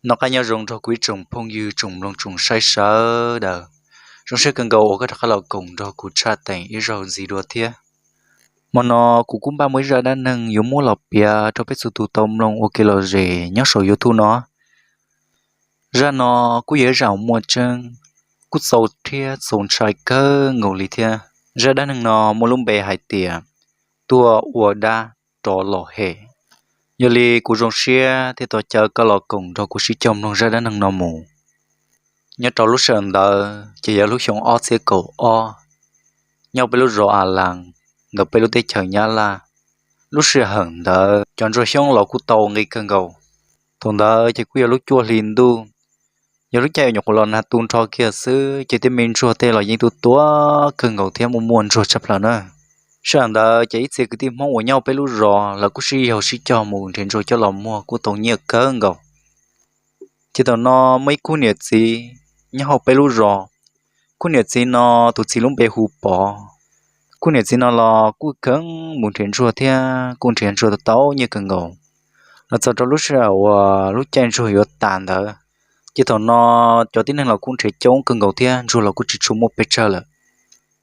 Noj qab nyob zoo nrog kuv ib tsoom phooj ywg tsoom mloog tsoom saib sawv daws. Zoo siab kawg nkaus uas koj rov qab los koom nrog kuv tshaj teem ib zaug ntxiv dua thiab. Hmo no kuv kuj npaj muaj ib zaj dab neeg yuav muab los piav rau peb txhua tus tau mloog ua kev lom zem nyob saum YouTube no. Zaj no kuj yog ib zaj muaj tseeb, kuj txaus rhiab txaus ntshai kawg nkaus li thiab. Zaj dab neeg no muaj lub npe hais tias tuag ua dab rov los hem. Yog li kuv zoo siab thiab tos caw koj los koom nrog kuv sib cog mloog zaj dab neeg no mus. Nyob rau lub sij hawm ntawd ces yog lub xyoo ob txhiab kaum ob, nyob peb lub zos A Las, ntawm peb lub teb chaws Nyab Laj. Lub sij hawm ntawd cov ntsuag xyoob los kuj tau nqi kawg nkaus. Thaum ntawd ces kuj yog lub cuaj hli ntuj, yog lub caij uas nyuam qhuav los nag tu nrho kiag xwb ces tej me ntsuag tej los yeej tu tuab kawg nkaus thiab muaj muaj ntsuag tshaj plaws na. Sij hawm ntawd ces ib txhia kwv tij Hmoob uas nyob peb lub zos lawv kuj sib yaug sib cog mus nrhiav ntsuag coj los muag kuj tau nyiaj kawg nkaus. Ces thaum no muaj ib khub niam txiv nyob hauv peb lub zos. Khub niam txiv no tus txiv lub npe hu Pov. Khub niam txiv no los kuj kheev mus nrhiav ntsuag thiab kuj nrhiav ntsuag tau nyiaj kawg nkaus. Los txog rau lub sij hawm uas lub caij ntsuag yuav tas ntawd, ces thaum no cov tib neeg los kuj nrhiav coob kawg nkaus thiab ntsuag los kuj tsis tshua muaj pes tsawg lawm.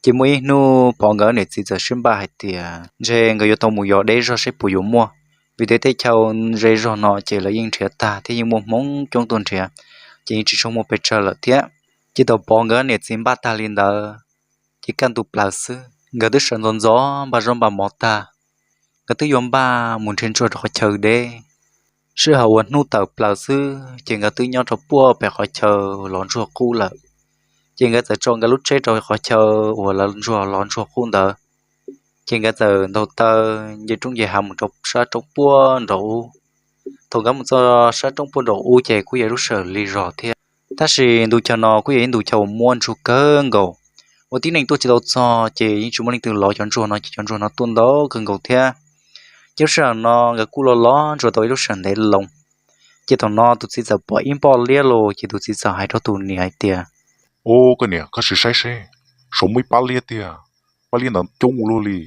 Ces muaj ib hnub Pov nkawd niam txiv txawm sib npaj hais tias ntshe nkawd yuav tau mus yos deb zog saib puas yuav muaj, vim tias tej chaw ze zog no ces lawv yeej nrhiav tag thiab yeej muaj Hmoob coob tuaj nrhiav, ces yeej tsis tshua muaj pes tsawg lawm thiab. Ces thaum Pov nkawd niam txiv npaj tag li ntawd, ces kaj ntug plaws xwb nkawd twb sawv ntxov ntxov npaj zaub npaj mov tag, nkawd twb yuav npaj mus nrhiav ntsuag rau qhov chaw deb. Sij hawm uas hnub tawm plaws xwb ces nkawd twb nyob rau puag pem qhov chaw lov ntsuag qub lawm. Ces nkawd txawm tso nkawd lub tsheb rau qhov chaw uas lawv ntsuag lov ntsuag qub ntawd. Ces nkawd txawm ntaus taw nce roob nce hav mus rau sab roob puag nraum ub. Thaum nkawd mus txog sab roob puag nraum ub ces kuj yog lub sij hawm lig zog thiab. Tab sis ntu chaw no kuj yog ib ntu chaw uas muaj ntsuag kawg nkaus, uas tib neeg tuaj tsis tau txog ces yeej tsis muaj leej twg lov cov ntsuag no ces cov ntsuag no tuaj ntau kawg nkaus thiab. Ces lub sij hawm no nkawd kuj los lov ntsuag tau ib lub sij hawm ntev loo. Ces thaum no tus txiv txawm pom ib npoj liab los ces tus txiv txawm hais rau tus niam hais tias, Ub, koj niam, koj sim saib seb, saum muaj ib pab liab tiag, pab liab ntawd coob ua luaj li.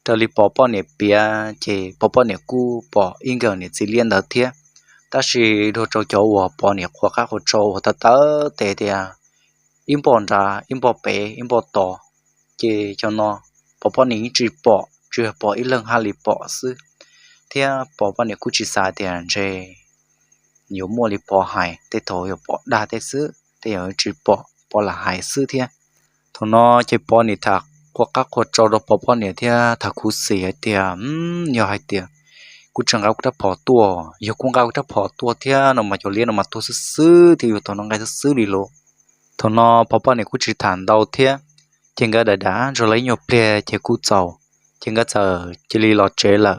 Raws li Pov poj niam piav ces Pov poj niam kuj pom ib nkawm niam txiv liab ntawd thiab. Tab sis dhau rau cov uas Pov niam qhuas qab qhuas tsau uas tawv tawv tes tias ib npoj nrad, ib npoj pem, ib npoj tod, ces cov no Pov poj niam yeej tsis pom, tsuas yog pom ib leeg hab li pom xwb. Thiab Pov poj niam kuj tsis xav tias ntshe yuav muaj li Pov hais, tej thaum yog pom dag tej xwb, tej yog tsis pom, Pov lam hais xwb thiab. Thaum no ces Pov niam tham qhuas qab qhuas tsau rau Pov poj niam thiab tham khuv xim hais tias, Yog hais tias kuv tsis nqa kuv rab phom tuaj, yog kuv nqa kuv rab phom tuaj thiab no mas cov liab no mas tuag xwb xwb thiab, yuav tau no nqaij xwb xwb li lauj. Thaum no Pov poj niam kuj tsis tham ntau thiab, ces nkawd dav dav ntsuag los ib nyuag pliag ces kuj txaus, ces nkawd txawm cia li los tsev lawm.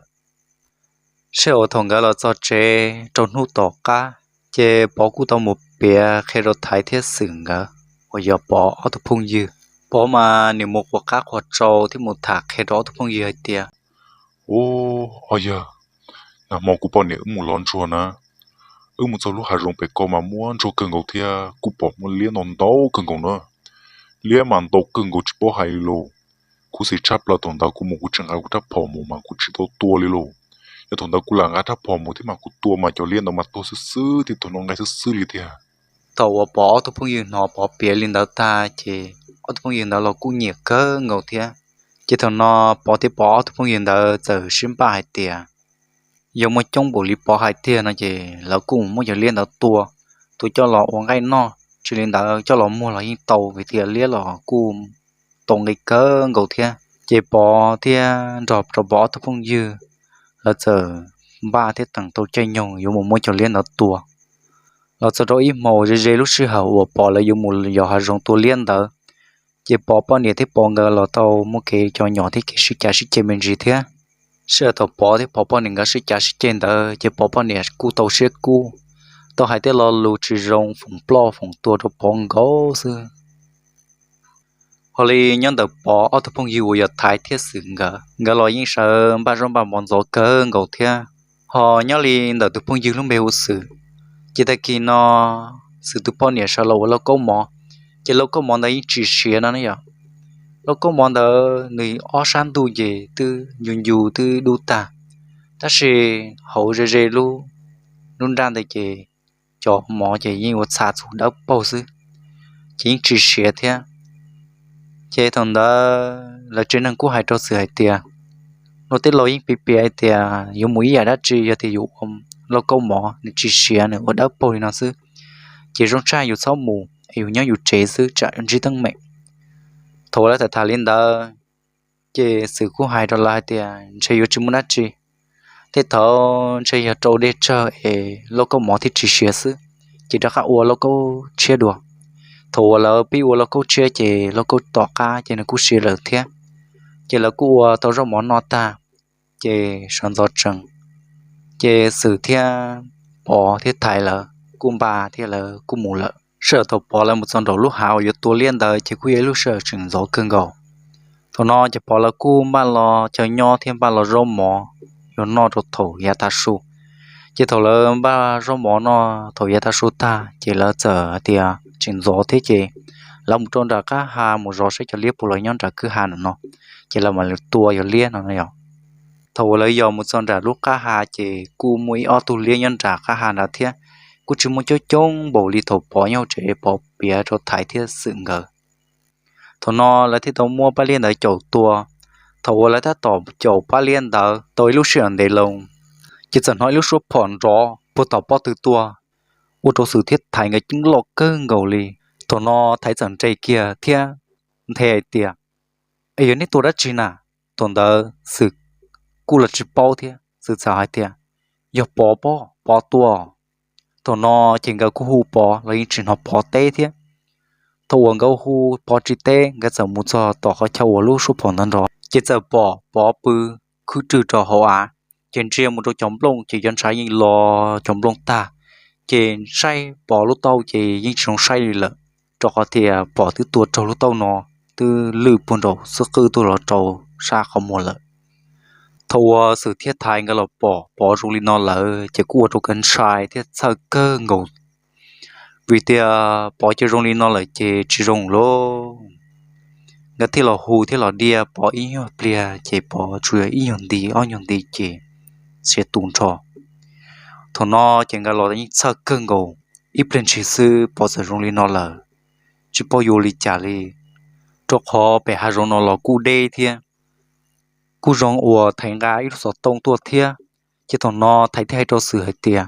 Sij hawm uas thaum nkawd los txog tsev rau hnub tom qab, ces Pov kuj tau mus piav qhia rau Thaiv thiab Xwm nkawd uas yog Pov ob tug phooj ywg. Pov mas nws mus qhuas qab qhuas tsau thiab mus tham qhia rau ob tug phooj ywg hais tias, Ub, ob yawg, nag hmo kuv poj niam wb mus lov ntsuag na, wb mus txog lub hav zoov pem ko mas muaj ntsuag kawg nkaus thiab kuj pom muaj liab ntau ntau kawg nkaus na. Liab mas ntau kawg nkaus tsis paub hais li lauj. Khuv xim tshaj plaws thaum ntawd kuv mus kuv tsis nqa kuv rab phom mus mas kuv tsis tau tua li lauj. Yog thaum ntawd kuv lam nqa rab phom mus thiab mas kuv tua mas cov liab ntawd mas tuag xwb xwb thiab, tuag no nqaij xwb xwb li tiag. Thaum uas Pov ob tug phooj ywg hnov Pov piav li ntawd tag ces ob tug phooj ywg ntawd los kuj nyiam kawg nkaus thiab. Ces thaum no Pov thiab Pov ob tug phooj ywg ntawd txawm sib npaj hais tias yog muaj coob npaum li Pov hais tiag no ces lawv kuj mus muab cov liab ntawd tua, tua coj los ua nqaij noj, tsis li ntawd coj los muag los yeej tau vim tias liab los kuj tau nqi kawg nkaus thiab. Ces Pov thiab nrog rau Pov ob tug phooj ywg, lawv txawm npaj thiab teem tau caij nyoog yuav mus muab cov liab ntawd tua. Los txog rau ib hmos ze ze lub sij hawm uas Pov lawv yuav mus yos hav zoov tua liab ntawd, ces Pov poj niam thiab Pov nkawd los tau muaj kev cov nyom thiab kev sib cav sib ceg me ntsis thiab. Sij hawm thaum Pov thiab Pov poj niam nkawd sib cav sib ceg ntawd ces Pov poj niam kuj tau siab kub, tau hais tej lo lus tsis zoo foom ploj foom tuag rau Pov nkaus xwb. Ho li nyob ntawm Pov ob tug phooj ywg uas yog Thaiv thiab Xwm nkawd, nkawd los yeej sawv npaj zaub npaj mov ntxov kawg nkaus thiab. Ho nyob li ntawm tus phooj ywg lub npe hu Xwm, ces tag kis no Xwm tus poj niam sawv los ua lauj kaub mov, ces lauj kaub mov ntawd yeej tsis siav no ne yom. Lauj kaub mov ntawd nws ob sab ntug ces twb ncu ncu twb dub tag, tab sis hauv ze ze lub, lub nraj ntawd ces cov mov ces yeej ua txha txhua dawb paug xwb, ces yeej tsis siav thiab. Ces thaum ntawd lawv tsev neeg kuj hais rau Xwm hais tias, luag tej laus yeej piav piav hais tias yuav mus ib yam dab tsi yog tias yus ua lauj kaub mov nws tsis siav nws ua dawb paug li no xwb, ces zoo tshaj yus txhob mus es yus nyob yus tsev xwb tsam ntsib teeb meem. Thaum uas lawv tham tham li ntawd, ces Xwm kuj hais rau lawv hais tias ntshe yuav tsis muaj dab tsi, tej thaum ntshe yog rau dej tsawg es lauj kaub mov thiaj tsis siav xwb, ces rov qab ua lauj kaub tshiab dua. Thaum uas lawv pib ua lauj kaub tshiab ces lauj kaub tom qab ces nws kuj siav lawm thiab. Ces lawv kuj ua tau zaub mov noj tag, ces sawv ntxov tsees, ces Xwm thiab Pov thiab Thaiv lawv kuj npaj thiab lawv kuj mus lawm. Sij hawm thaum Pov lawv mus txog nraum lub hav uas yuav tua liab ntawd ces kuj yog ib lub sij hawm tseem ntxov kawg nkaus. Thaum no ces Pov lawv kuj npaj los chaw nyob thiab npaj los zaub mov yuav noj rau thaum yav tav su. Ces thaum lawv npaj zaub mov noj thaum yav tav su tag ces lawv txawm hais tias tseem ntxov thiab ces lawv mus rau nram qab ha mus zov saib cov liab puas los nyob nram kwj ha no no, ces lawv mam li tua yog liab no no yom. Thaum uas lawv yog mus txog nram lub qab ha ces kuj muaj ib ob tug liab nyob nram qab ha nrad thiab, kuj tsis muaj coob coob npaum li thaum Pov nyob hauv tsev Pov piav rau Thaiv thiab Xwm nkawd. Thaum no lawv thiaj tau muab pab liab ntawd caum tua. Thaum uas lawv tab tom caum pab liab ntawd tau ib lub sij hawm ntev loo, ces txawm hnov ib lub suab phom nrov puag tom pob tw tuaj, ua rau Xwm thiab Thaiv nkawd ceeb loj kawg nkaus li. Thaum no Thaiv txawm nres kiag thiab nthe hais tias, es yog nej tua dab tsi na? Thaum ntawd Xwm kuj los tsis paub thiab Xwm txawm hais tias, yog Pov pob, Pov tua. Thaum no ces nkawd kuj hu Pov los yeej tsis hnov Pov teb thiab. Thaum uas nkawd hu Pov tsis teb nkawd txawm mus txog tom qhov chaw uas lub suab phom ntawd nrov ces txawm pom Pov pw khwb rwg rau hauv av, ces ntsia mus rau cov nplooj ces cov ntshav yeej los cov nplooj tag, ces saib Pov lub taub ces yeej tsis zoo saib li lawm, rau qhov tias Pov twb tua raug lub taub no twb lwj puag nraum xub qwb tuaj los rau sab qhov muag lawm. Thaum uas Xwm thiab Thaiv nkawd los pom Pov zoo li no lawm ces kuj ua rau nkawd ntshai thiab txhawj kawg nkaus, vim tias Pov cia zoo li no lawm ces tsis zoo lauj. Nkawd thiaj los hu thiab los diaj Pov ib nyuag pliag ces Pov tsuas yog ib nyuag nti ob nyuag nti ces xiav tu nrho. Thaum no ces nkawd los yeej txhawj kawg nkaus, ib pliag ntshis xwb Pov txawm zoo li no lawm, tsis paub yuav li cas li, rau qhov pem hav zoov no los kuj deb thiab, kuj zoo uas Thaiv nqa ib lub xov tooj tuaj thiab. Ces thaum no Thaiv thiaj hais rau Xwm hais tias,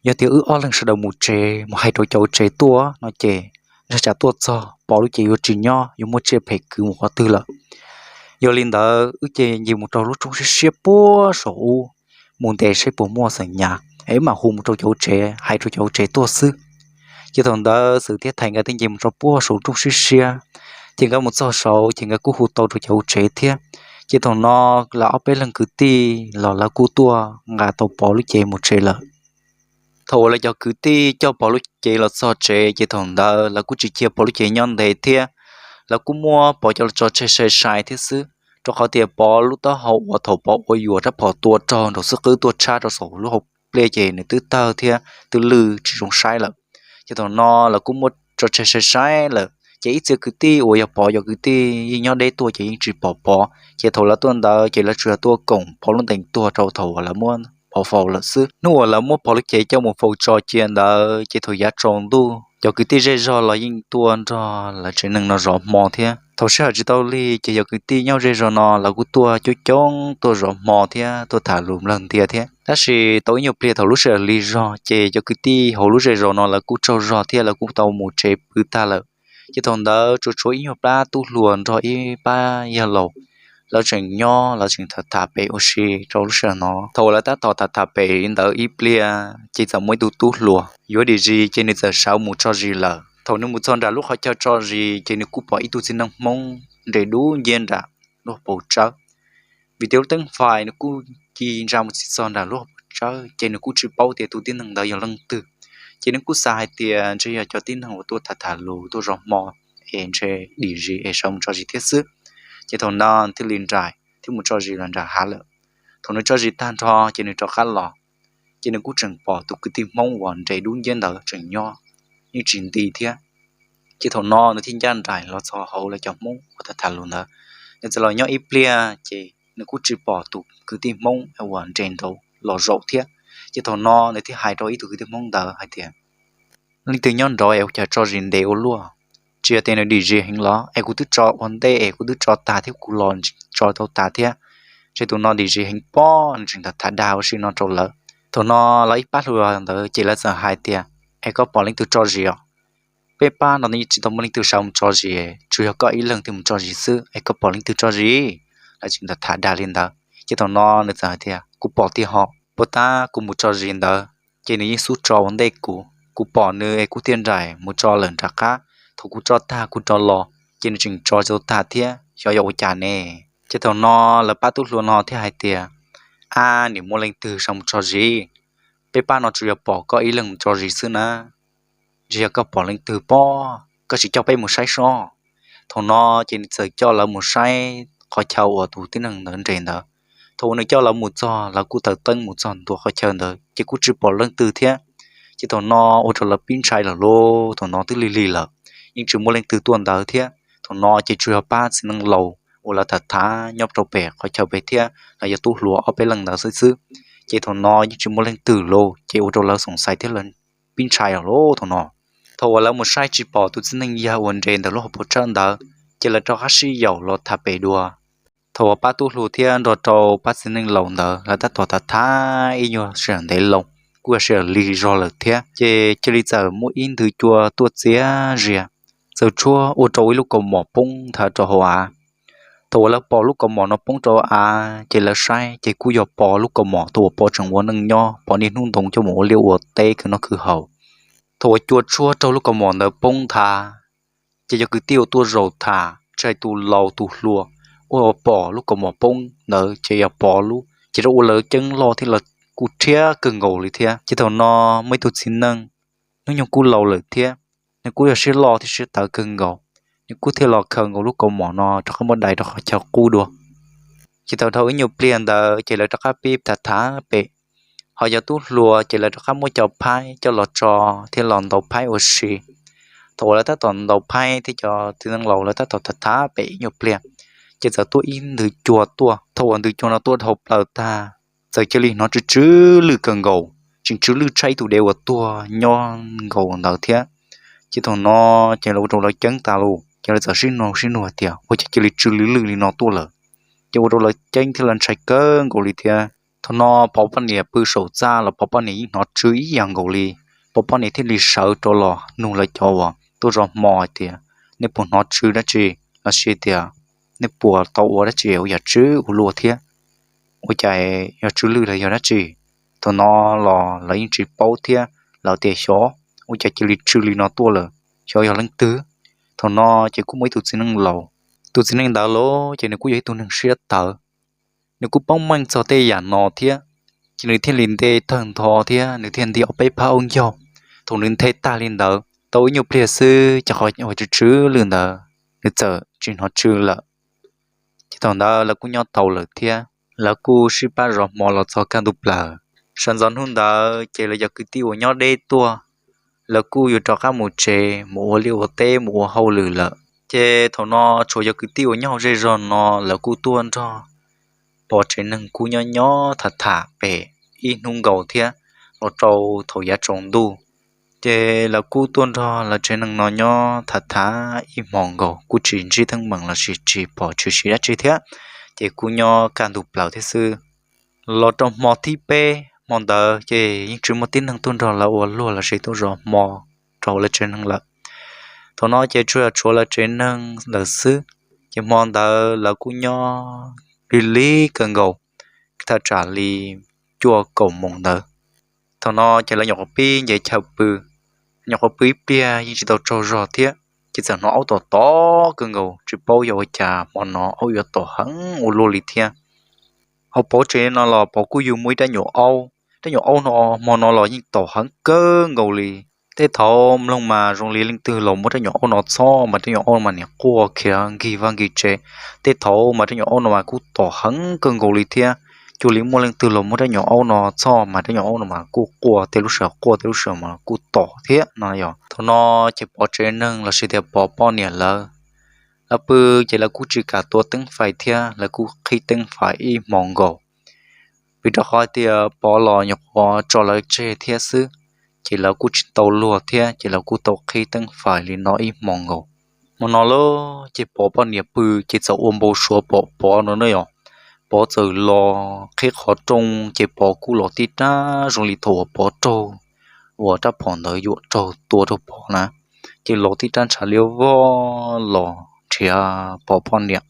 yog tias wb ob leeg sawv daws mus tsev mus hais rau cov tsev tuaj no ces ntshai tsam tuaj txog Pov lub cev yuav tsis nyob yuav muaj tsiaj phem kwv mus qhov twg lawm. Yog li ntawd wb ces ncig mus rau lub roob siab siab puag saum ub, mus ntes saib puas muaj xeem nyas es wb mam hu mus rau cov tsev hais rau cov tsev tuaj xwb. Ces thaum ntawd Xwm thiab Thaiv nkawd thiaj nce mus rau puag saum roob siab siab, ces nkawd mus txog saud ces nkawd kuj hu tau rau cov tsev thiab. Ces thaum no lawv ob peb leeg kwv tij los lawv kuj tuaj nqa tau Pov lub cev mus tsev lawm. Thaum uas lawv cov kwv tij coj Pov lub cev los txog tsev ces thaum ntawd lawv kuj tsis cia Pov lub cev nyob ntev thiab, lawv kuj muab Pov coj los tso tseg sai sai thiab xwb, rau qhov tias Pov lub taub hau uas thaum Pov ua yuam rab phom tua raug nraum xub qwb tuaj tshab rau saum lub hauv pliaj ces nws twb tawg thiab twb lwj tsis zoo saib lawm. Ces thaum no lawv kuj muab tso tseg sai sai lawm ces ib txhia kwv tij uas yog Pov cov kwv tij yeej nyob deb tuaj ces yeej tsis pom Pov, ces thaum lawv tuaj ntawd ces lawv tsuas yog tuaj koom Pov lub ntees tuag rau thaum uas lawv muab Pov faus lawm xwb. Hnub uas lawv muab Pov lub cev coj mus faus tso cia ntawd ces thaum yav tsaus ntuj cov kwv tij zej zog los yeej tuaj nrog lawv tsev neeg no zov hmo thiab. Thaum sij hawm tsis tau lig ces cov kwv tij nyob zej zog no lawv kuj tuaj coob coob tuaj zov hmo thiab tuaj tham lus nplawg ntias thiab. Tab sis tau ib nyuag pliag thaum lub sij hawm lig zog ces cov kwv tij hauv lub zej zos no lawv kuj tsaug zog thiab lawv kuj tau mus tsev pw tag lawm. Ces thaum ntawd tsuas tshuav ib nyuag plab tub hluas nrog ib pab yawg laus, lawv tseem nyob lawv tseem tham tham pem ua si rau lub sij hawm no. Thaum uas lawv tab tom tham tham pem li ntawd ib pliag ces txawm muaj ib tug tub hluas yuav dim zis ces nws txawm sawv mus tso zis lawm. Thaum nws mus txog nram lub qhov chaw tso zis ces nws kuj pom ib tug txiv neej Hmoob nres dub nciab nram lub hauv paus tsawb. Vim tias lub teeb fais nws kuj ci ntsa mus txog nram lub hauv paus tsawb ces nws kuj tsis paub tias tus tib neeg ntawd yog leej twg. Ces nws kuj xav hais tias ntshe yog cov tib neeg uas tuaj tham tham lus tuaj zov hmo es ntshe dim zis es sawv mus tso zis thiab xwb. Ces thaum no thiaj li nraim thiab mus tso zis los nram hav lawm. Thaum nws tso zis tag nrho ces nws rov qab los, ces nws kuj tseem pom tus kwv tij Hmoob uas nres dub nciab ntawd tseem nyob, yeej tsis nti thiab. Ces thaum no nws thiaj ncaj nraim los txog hauv lawv cov Hmoob uas tham tham lus ntawd. Nws txawm los nyob ib pliag ces nws kuj tsis pom tus kwv tij Hmoob uas nres nraud los zaum thiab. Ces thaum no nws thiaj hais rau ib tug kwv tij Hmoob ntawd hais tias, Leej twg nyob nraud es ua cas tso zis ntev ua luaj? Tsis yog tias nws dim zis heev los es kuv twb tso ua ntej es kuv twb tso tag thiab, kuv los tso tau tas thiab. Ntshe tus no dim zis heev pob, nws tseem tham tham dag ua si no rau lawv. Thaum no lawv ib pab hluas ntawd ces lawv txawm hais tias, Es koj pom leej twg tso zis os? Peb pab no tsis tau muaj leej twg sawv mus tso zis, tsuas yog koj ib leeg thiaj mus tso zis xwb, es koj pom leej twg tso zis? Lawv tseem tham tham dag li ntawd ces thaum no nws txawm hais tias, Kuv pom tiag hos, puas tab kuv mus tso zis ntawd ces nws yeej xub tso ua ntej kuv. Kuv pom nws es kuv thiaj nraim mus tso lawm nram qab. Thaum kuv tso tag kuv rov los ces nws tseem tso tsis tau tag thiab, xyov yog ua cas ne. Ces thaum no lawv pab tub hluas no thiaj hais tias, Ab, nim muaj leej twg sawv mus tso zis? Peb pab no tsuas yog pom koj ib leeg mus tso zis xwb na. Ntshe yog koj pom leej twg pob, koj sim coj peb mus saib sob. Thaum no ces nws txawm coj lawv mus saib qhov chaw uas tus tib neeg ntawd nres ntawd. Thaum uas nws coj lawv mus txog, lawv kuj taws teeb mus txog ntua qhov chaw ntawd ces kuj tsis pom leej twg thiab. Ces thaum no ua rau lawv pib ntshai lawm lauj, thaum no twb lig lig lawm, yeej tsis muaj leej twg tuaj ntawd thiab. Thaum no ces tsuas yog pab txiv neej laus uas lawv tham tham nyob rau pem qhov chaw pem thiab lawv yog tub hluas ob peb leej ntawd xwb xwb. Ces thaum no yeej tsis muaj leej twg lauj, ces ua rau lawv xoom xaiv thiab lawv pib ntshai lawm lauj thaum no. Thaum uas lawv mus saib tsis pom tus txiv neej yawg uas nres ntawm lub hauv paus tsawb ntawd, ces lawv rov qab sib yaum los tham pem dua. Thaum uas pab tub hluas thiab nrog rau pab txiv neej laus ntawd lawv tab tom tham tham ib nyuag sij hawm ntev loo, kuj yog sij hawm lig zog lawm thiab, ces cia li txawm muaj ib nthwv cua tuaj txias zias, txawm tshuab ua rau ib lub kaus mom poob nthav rau hauv av. Thaum uas lawv pom lub kaus mom no poob rau av ces lawv saib ces kuj yog Pov lub kaus mom, thaum uas Pov tseem ua neej nyob, Pov niaj hnub ntoo coj mus ua liaj ua teb khwv noj khwv haus. Thaum uas cua tshuab raug lub kaus mom ntawd poob nthav, ces yog kwv tij uas tuaj zaum tham, tsis hais tus laus tus hluas, uas pom lub kaus mom poob ntawd ces yog Pov lub, ces rau ua lawv ceeb loj thiab lawv kuj rhiab kawg nkaus li thiab. Ces thaum no muaj ib tug txiv neej, hnub nyoog kuj laus lawm thiab, nws kuj yog siab loj thiab siab tawv kawg nkaus, nws kuj thiaj los khaws nkaus lub kaus mom no rov qab muab dai rau qhov chaw qub dua. Ces thaum dhau ib nyuag pliag ntawd ces lawv rov qab pib tham tham pem, ho cov tub hluas ces lawv rov qab muab cov phaib coj los tso thiab los ntaus phaib ua si. Thaum uas lawv tab tom ntaus phaib thiab cov txiv neej laus lawv tab tom tham tham pem ib nyuag pliag, ces txawm tuaj ib nthwv cua tuaj. Thaum uas nthwv cua no tuaj dhau plaws tag, txawm cia li hnov tsw tsw lwj kawg nkaus, tseem tsw lwj tshaj ib tug dev uas tuag nyob nkaus ntawd thiab. Ces thaum no ces ua rau lawv ceeb tas lawm, ces lawv txawm sib nug sib nug tias, Ua cas cia li tsw lwj lwj li no tuaj lawm? Ces ua rau lawv ceeb thiab lawv ntshai kawg nkaus li thiab. Thaum no Pov poj niam pw saum txaj los Pov poj niam yeej hnov tsw ib yam nkaus li. Pov poj niam thiaj li sawv rov los nug lawv cov uas tuaj zov hmo hais tias, Nej puas hnov tsw dab tsi, los sis tias nej puas tau ua dab tsi ua yam tsw ua luaj thiab? Ua cas yog tsw lwj los yog dab tsi? Thaum no los lawv yeej tsis paub thiab, lawv tias, Xyov, ua cas cia li tsw li no tuaj lawm, xyov yog leej twg? Thaum no ces kuj muaj ib tug txiv neej laus, tus txiv neej ntawd los ces nws kuj yog ib tug neeg siab tawv, nws kuj paub meej txog tej yam no thiab, ces nws thiaj li nthe tawg ntho thiab nws thiaj nti ob peb phab aub ncaug. Thaum nws nthe tag li ntawd tau ib nyuag pliag xwb ces qhov uas tsw tsw lwj ntawd nws txawm tsis hnov tsw lawm. Ces thaum ntawd lawv kuj nyob tau lawm thiab, lawv kuj sib pab zov hmo los txog kaj ntug plaws. Sawv ntxov hnub ntawd ces lawv cov kwv tij uas nyob deb tuaj, lawv kuj yuav rov qab mus tsev mus ua liaj ua teb mus ua hauj lwm lawm. Ces thaum no tshuav cov kwv tij uas nyob hauv zej zog no lawv kuj tuaj nrog Pov tsev neeg kuj nyob nyob tham tham pem ib hnub nkaus thiab los rau thaum yav tsaus ntuj. Ces lawv kuj tuaj nrog lawv tsev neeg no nyob tham tham ib hmo nkaus kuj tsis ntsib teeb meem los sis tsis pom tshwm sim dab tsi thiab, ces kuj nyob kaj ntug plaws thiab xwb. Los rau hmo thib peb hmo ntawd ces yeej tsis muaj tib neeg tuaj nrog lawv ua luag los sis tuaj zov hmo rau hauv lawv tsev neeg lawm. Thaum no ces tsuas yog tshuav lawv tsev neeg lawm xwb, ces hmo ntawd lawv kuj nyob lig lig kawg nkaus, thaj tsam li cuaj kaum moos ntawd. Thaum no ces lawv nyuam qhuav pib nce chaw pw, nyuam qhuav pw ib pliag yeej tsis tau tsaug zog thiab, ces txawm hnov aub tom tom kawg nkaus, tsis paub yog ua cas hmo no aub yuav tom heev ua luaj li thiab. Hauv Pov tsev no los Pov kuj yug muaj ib rab nyuam aub, rab nyuam aub no hmo no los yeej tom heev kawg nkaus li. Tej thaum mloog mas zoo li leej twg los muab rab nyuam aub no txhob mas rab nyuam aub mas niam quaj khiav nkig vaj nkig tsev. Tej thaum mas rab nyuam aub no mas kuj tom heev kawg nkaus li thiab. Cuag li muaj leej twg los muab rab nyuam aub no txhob mas rab nyuam aub no mas kuj quaj, tej lub sij hawm quaj tej lub sij hawm mas kuj tom thiab no yog. Thaum no ces Pov tsev neeg los sis tias Pov poj niam lawv, lawv pw ces lawv kuj tsis kam tua teeb fais thiab, lawv kuj qhib teeb fais ib hmo nkaus, vim rau qhov tias Pov los nyuam qhuav tso lawv tseg thiab xwb. ces lawv kuj tsis tau luag thiab, ces lawv kuj tau qhib teeb fais li no ib hmo nkaus. Hmo no lawm ces Pov poj niam pw ces txawm ua npau suav pom Pov no na yom. Pov txawm los qhib qhov rooj ces Pov kuj los tib rab zoo li thaum uas Pov raug uas rab phom ntawd yuam raug tua rau Pov na, ces los tib rab ntshav liab vog los nrhiav Pov poj niam,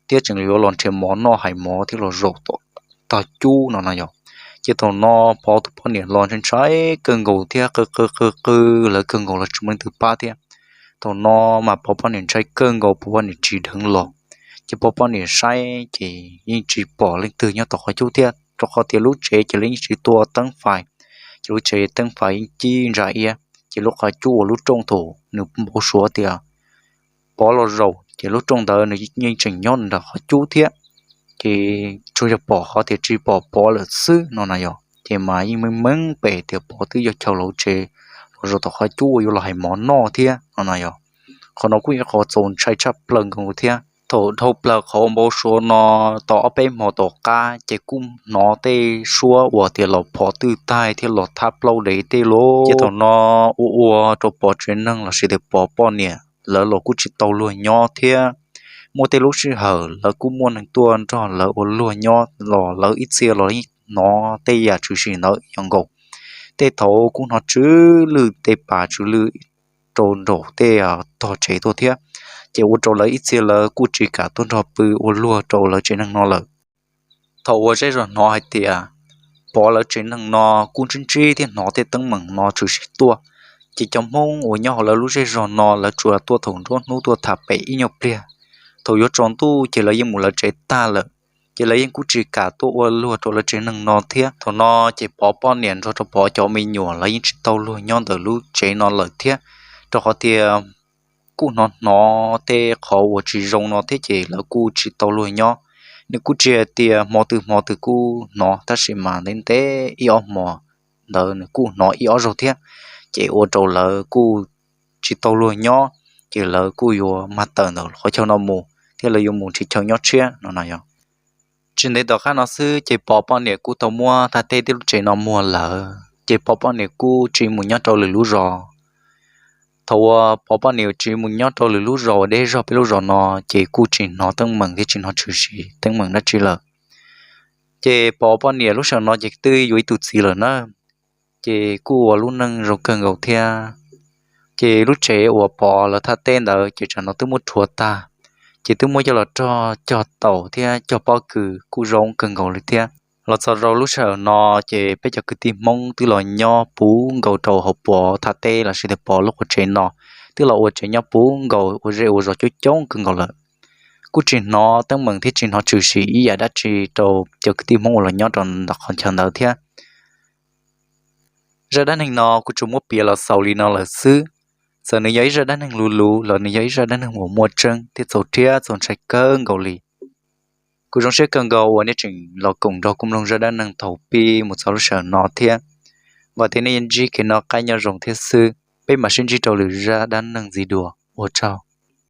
thiab tseem yuav los nrhiav mov noj, hais mov thiab los zaum tom tog cub no no yom. Ces thaum no Pov tus poj niam los ntshai ntshai kawg nkaus thiab qw qw qw qw lawv kawg nkaus los tsis muaj leej twg pab thiab. Thaum no mas Pov poj niam ntshai kawg nkaus, Pov poj niam tsis dheev los. Ces Pov poj niam saib ces yeej tsis pom leej twg nyob tom qhov cub thiab, rau qhov tias lub tsev ces lawv yeej tsis tua teeb fais, ces lub tsev teeb fais yeej cib ntsa iab. Ces lub qhov cub uas lub rooj thaum nws npau suav tias Pov los zaum ces lub rooj ntawd nws yeej tseem nyob nram qhov cub thiab. Ces tsuas yog pom qhov tias tsis pom Pov lawm xwb no na yom. Ces mas yeej meej meeb pem tias Pov twb yog chaw hauv tsev los zaum tom qhov cub uas yuav los hais mov noj thiab no na yom. Qhov no kuj yog qhov txaus ntshai tshaj plaws nkaus thiab. Thaum dhau plaws qhov uas npau suav no, tau ob peb hmo tom qab ces kuj hnov tej suab uas tias los phov twj taig thiab los thab plaub dev tej lawm. Ces thaum no ua ua rau Pov tsev neeg los sis tias Pov poj niam lawv los kuj tsis tau luag nyob thiab. Muaj tej lub sij hawm lawv kuj muaj neeg tuaj nrog lawv ua luag nyob los lawv ib txhia los yeej hnov tej yam tshwm sim ntawd yog nkaus. Tej thaum kuj hnov tsw lwj tej pas tsw lwj rau nraum tej tog tsev tuaj thiab. Ces ua rau lawv ib txhia lawv kuj tsis kam tuaj nrog pw ua luag rau lawv tsev neeg no lawm. Thaum uas zej zog hnov hais tias Pov lawv tsev neeg no kuj ntsib ntsib thiab hnov tej teeb meem no tshwm sim tuaj, ces cov Hmoob uas nyob hauv lawv lub zej zog no lawv tsuas tuaj thaum nruab hnub tuaj tham pem ib nyuag pliag. Thaum yuav tsaus ntuj ces lawv yeej mus lawv tsev tag lawm, ces lawv yeej kuj tsis kam tuaj ua luag rau lawv tsev neeg no thiab. Thaum no ces Pov poj niam nrog rau Pov cov me nyuam lawv yeej tsis tau luag nyob ntawm lub tsev no lawm thiab, rau qhov tias kuj hnov hnov tej qhov uas tsis zoo no thiab ces lawv kuj tsis tau luag nyob. Nws kuj tsis hais tias hmo twg hmo twg kuj hnov, tab sis mas ntev ntev ib ob hmo ntawd nws kuj hnov ib ob zaug thiab, ces ua rau lawv kuj tsis tau luag nyob, ces lawv kuj yuav mag tawm ntawm qhov chaw no mus thiab lawv yuav mus nrhiav chaw nyob tshiab no no yog. Tsis ntev tom qab no xwb ces Pov poj niam kuj tau muab thaj teb thiab lub tsev no muag lawm, ces Pov poj niam kuj tsiv mus nyob rau lwm lub zos. Thaum uas Pov poj niam tsiv mus nyob rau lwm lub zos uas deb zog peb lub zos no, ces kuj tsis hnov teeb meem thiab tsis hnov tshwm sim teeb meem dab tsi lawm. Ces Pov poj niam lub sij hawm no ces twb yuav ib tug txiv lawm na, ces kuj ua lub neej zoo kawg nkaus thiab. Ces lub tsev uas Pov lawv thaj teb ntawd ces tsam no twb muab rhuav tag, ces twb muab coj los rog cog taum thiab cog pob kws kuj zoo kawg nkaus li thiab. Los txog rau lub sij hawm no, ces peb cov kwv tij Hmoob twb los nyob puv nkaus rau hauv Pov thaj teb los sis tias Pov lub qhov tsev no, twb los ua tsev nyob puv nkaus ua zej ua zos coob coob kawg nkaus lawm. Kuj tsis hnov teeb meem thiab tsis hnov tshwm sim ib yam dab tsi rau cov kwv tij Hmoob uas los nyob rau ntawm qhov chaw ntawd thiab. Zaj dab neeg no kuv tsuas muab piav los xaus li no lawm xwb. Txawm nws yog ib zaj dab neeg luv luv los nws yog ib zaj dab neeg uas muaj tseeb thiab txaus rhiab txaus ntshai kawg nkaus li. Kuv zoo siab kawg nkaus uas nej tseem los koom nrog kuv mloog zaj dab neeg thaum pib mus txog lub sij hawm no thiab. Vam tias nej yuav ntsib kev noj qab nyob zoo thiab xwb. Peb mam sib ntsib rau lwm zaj dab neeg ntxiv dua. Ua tsaug.